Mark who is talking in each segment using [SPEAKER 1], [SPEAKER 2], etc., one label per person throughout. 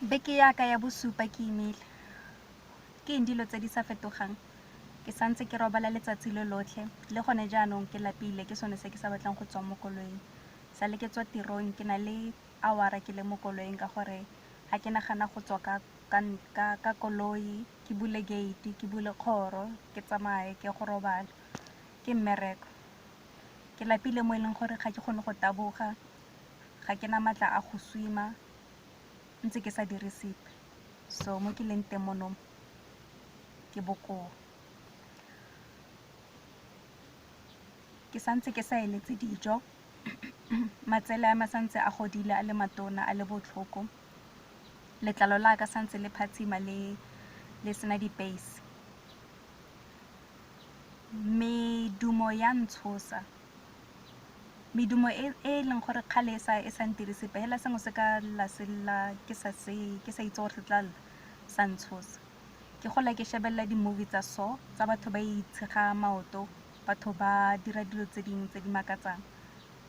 [SPEAKER 1] Beke ya ka ya bosupa ke imile. Ke eng dilo tse di sa fetogang? Ke santse ke robala letsatsi lo lotlhe, le gone jaanong ke lapile ke sone se ke sa batlang go tswa mo koloing. Sale ke tswa tirong ke na le awara ke le mo koloing ka gore ga ke nagana go tswa ka koloi ke bule gate, ke bule kgoro, ke tsamaye ke ye go robala, ke mmereko. Ke lapile mo e leng gore ga ke kgone go taboga, ga ke na maatla a go swim-a ntse ke sa dire sepe. So mo ke leng teng mono ke bokoa. Ke santse ke sa eletse dijo, matsele a me a santse a godile a le matona a le botlhoko, letlalo la ka santse le phatsima le sena dipeisi. Medumo ya ntshosa, medumo e e leng gore kgale e sa ntire sepe fela sengwe se ka lla se lla ke sa itse gore se tla lla sa ntshosa. Ke gola ke shebelela di-movie tsa so tsa batho ba itshega maoto, batho ba dira dilo tse dingwe tse di makatsang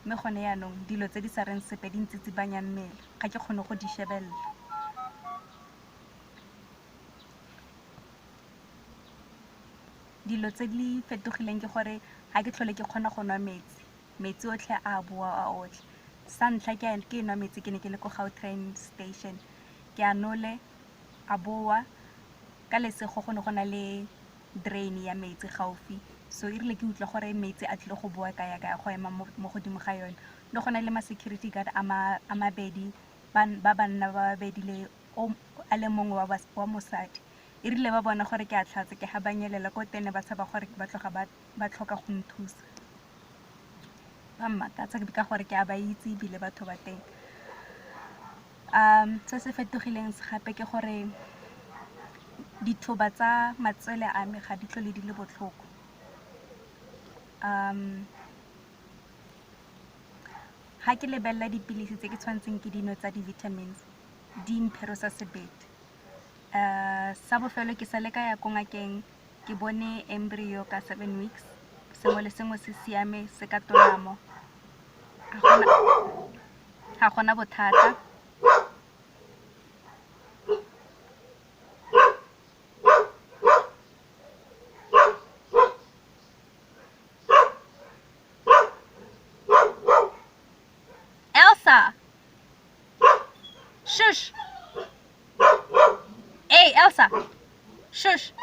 [SPEAKER 1] mme gone jaanong dilo tse di sa reng sepe di ntsitsibanya mmele ga ke kgone go di shebelela. Dilo tse di fetogileng ke gore ga ke tlhole ke kgona go nwa metsi, metsi otlhe a boa a otlhe. Sa ntlha ke nwa metsi ke ne ke le ko Gautrain station, ke a nole a boa, ka lesego go ne go na le drain ya metsi gaufi so e rile ke utlwa gore metsi a tlile go boa ka ya ka ya go ema mo godimo ga yone. Ne go na le ma-security guard a mabedi, ba banna ba babedi le a le mongwe wa mosadi. E rile ba bona gore ke a tlhatsa ke ga ba nyelela ko tene ba tshaba gore ba tloga ba tlhoka go nthusa. Ba mmakatsa ka gore ke a ba itse ebile batho ba teng. Se se fetogileng gape ke gore dithoba tsa matsele a me ga di tlhole di le botlhoko. Ga ke lebelela dipilisi tse ke tshwanetseng ke dinwe tsa di-vitamins di mpherosa sebete. Sa bofelo ke sale ka ya ko ngakeng ke bone embryo ka 7 weeks, sengwe le sengwe se siame se ka tolamo, ga gona bothata. Elsa! Shush! Hey, Elsa! Shush!